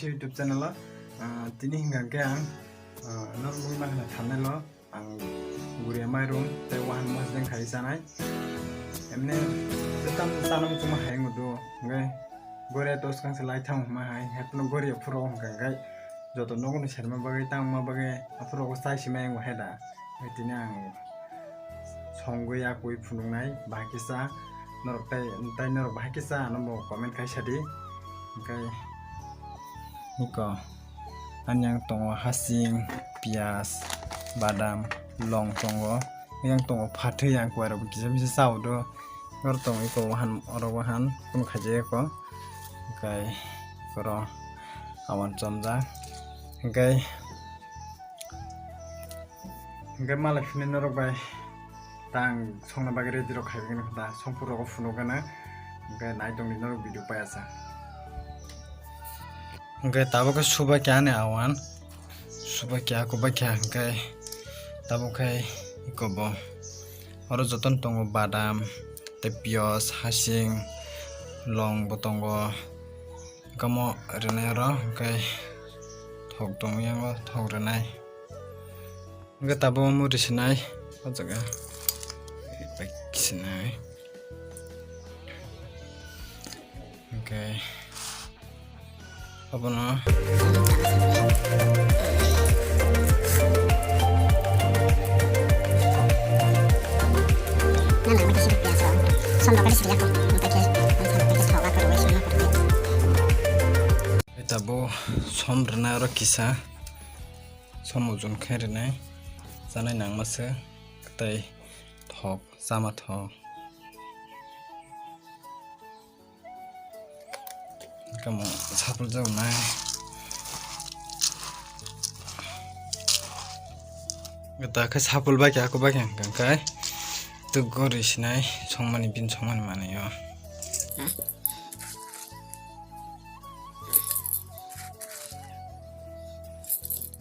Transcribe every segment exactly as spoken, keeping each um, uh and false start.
YouTube channel o, ah, tini hingka khe ang, ah, norok nukna hwnna thumbnail o ang guria mairum tei wahan mosdeng khai chanai. Emne jeta chana muchungma hai wngdo, hwnkhe goria toskang se lai thang hwnma hai, haiphano goria phuro hwnka khe joto nokni serma bagwi tangma bagwi aphuru chai sima yango hai da. Tini ang songwi yakwi phunuknai, bahai kisa norok tai, tai norok bahai kisa ano bo comment khai sadi. Hwnkhe niko ani yang tongo hasing, piyaj, badam, long tongo. Yang tongo phatwi, yang kuairok kisa misa chao do. Oro tongo iko wahan, oro wahan kunu khaijak eko. Hwnkhe oro awan chomjak. Hwnkhe Hwnkhe malai phini norok bai tang songna bagwi ready rok khai gana da, songphur rogo phunuk gana. Hwnkhe nai tongdi norok video paiya sa. Hwnkhe tabuk khe subai khe ani awan, subai khe aku bai khe hwnkhe tabuk khe iko bo. Oro jotono tongo badam, tei piyaj, hasing, long bo tongo. Kamo rwnai oro, hwnkhe thok tongwi yango, thok rwnai. Hwnkhe tabuk muri sinai, o jaga bai sinai. Hwnkhe abono Tabuk som rwnai oro kisa, som ojon khe rwnai, chanai nangma se, tei thok, chama thok. Kamo sapul jawnai. Gata khe sapul bai khe, aku bai khe hwnkha khe, tu gori sinai, songmani, bin songmani manwi o.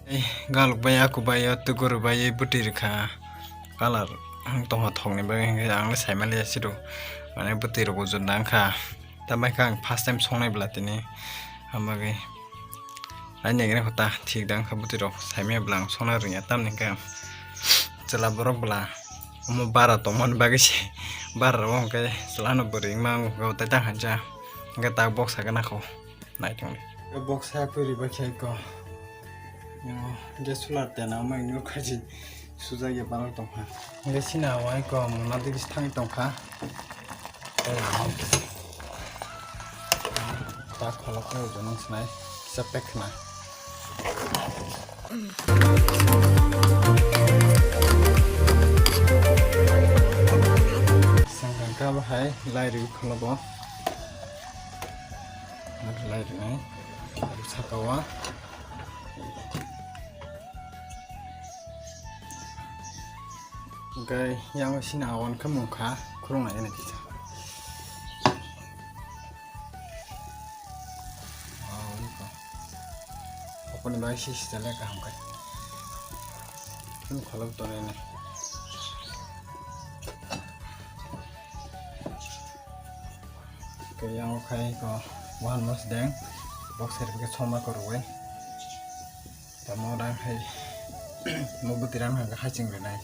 Ei, galuk bai, aku bai, o tukur bai, bwtwi rwkha. Colour ang tongkha thokni bagwi, hwnkhe ang le saimaliya siro. Mane bwtwi rok ujur nangkha. Tambai khe ang first time songnai bwla tini. Ang bagwi aini gini kota thik da wngkha, bwtwi rok saimaya bwla ang songna rwngya. Tamni hwnkhe ang chwla borok bwla omo bara tongmani bagwi se bara rok hwnkhe chwlano bwrwi wngma wngkha tei ta khansa. Hwnkhe ta boksa gana kho. Naitongdi. Boksa kwrwi bai khe ko. Yo, gas cooler tena mai nur khaji sujak ya barang tongkha. Gas sina wai ko mona digi thang tongkha. Ta kholok ko jonong sinai kisa pek khna. Sengkang ka bahai lai ri kholobo. Lai rinai. Saka o. Hwnkhe yang sini awan khe mungkha khulung nai nai kisa. Oponi bai sisi chale kaham khe. Khulung kholok tonwi nai. Khe yang o khai ko wahan mosdeng boksa rwgwi soma kwrwi. Tamo rang hai mo bwtwi rang hai haching rwnai.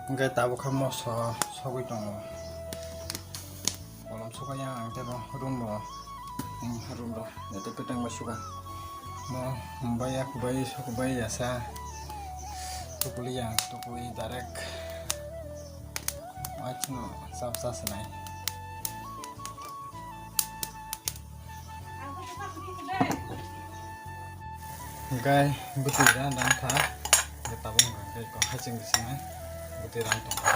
Hwnkhe tabuk khe moso sogwi tongo. Kolom sokha yang ang tebo room ro. Room ro. Nete kwtang bai sukha. Mo bai yak bai sok bai yasa. Tukuli yang tukuli direct. Achino chap sa sinai. Hwnkhe bwtwi rang dang kha. Hwnkhe tabuk hwnkhe ko haching bisingo bwtwi rang tongkha.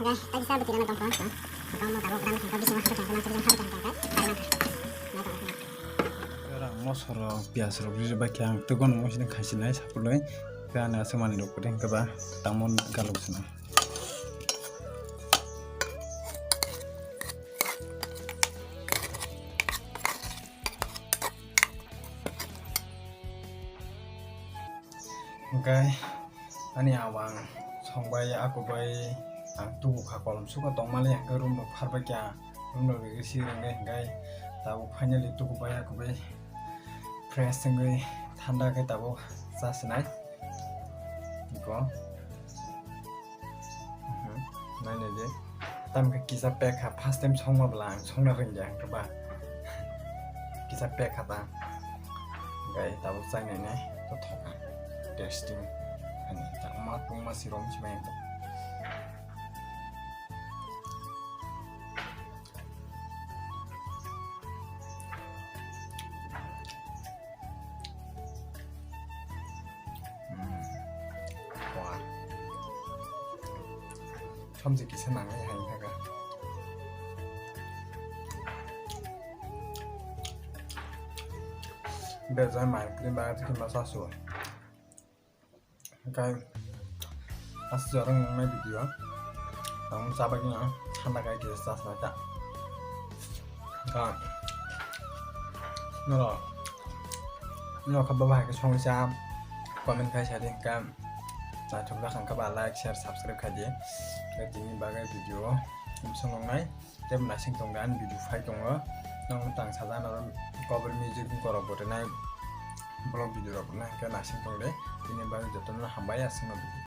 Hwnkhe, tei kisa bwtwi rang tongkha. Hwnkhe, omo tabuk rang tongkha, bisingo hapjak tongkha, nang sibijang hapjak tongkha. Rang mosoro, piyaj rok riri bai khe ang tei bono mosini khaisinai sapului. Tei ani aswk manwi rok kwrwi hwnkhe ba tangmo galuk sina. Hwnkhe ani abang songbai, akubai ang tubukha, kolom suka tongmani, hwnkhe room rok pharbaikha, room rok rwgwi si rwngwi, hwnkhe tabuk finally tukubai, akubai fresh wngwi thanda khe tabuk chasinai. Iko. Mhm. Nainai de. Tamkhe kisa pekha, first time songma bwla ang songna rwngya hwnkhe ba. Kisa pekha ta. Gai tabuk chainai nai to thoka. Testing. Ani ta ma tungma si rom si mai to. Hmm. Wah. Samjik kisa nangnai hai kha. Bejai mai cream ba cream ba sasu. Hwnkhe aswk jorang nangnai video. Ang chabagwi ang thanda khai kisa chasnai ta. Hwnkhe norok, norok khe bo bahai khe songwi cha, comment khai sadi, hwnkhe naithok jak hwnkhe ba like, share, subscribe khai di. Hwnkhe tini bagwi video o bwswk nangnai. Tei bo naising tong de, ani video phai tongo. Nang tang sajana oro cover music borok bo rwnai, vlog video rok rwnai, hwnkhe naising tong de. Tini bagwi jotono hambai, aswkno.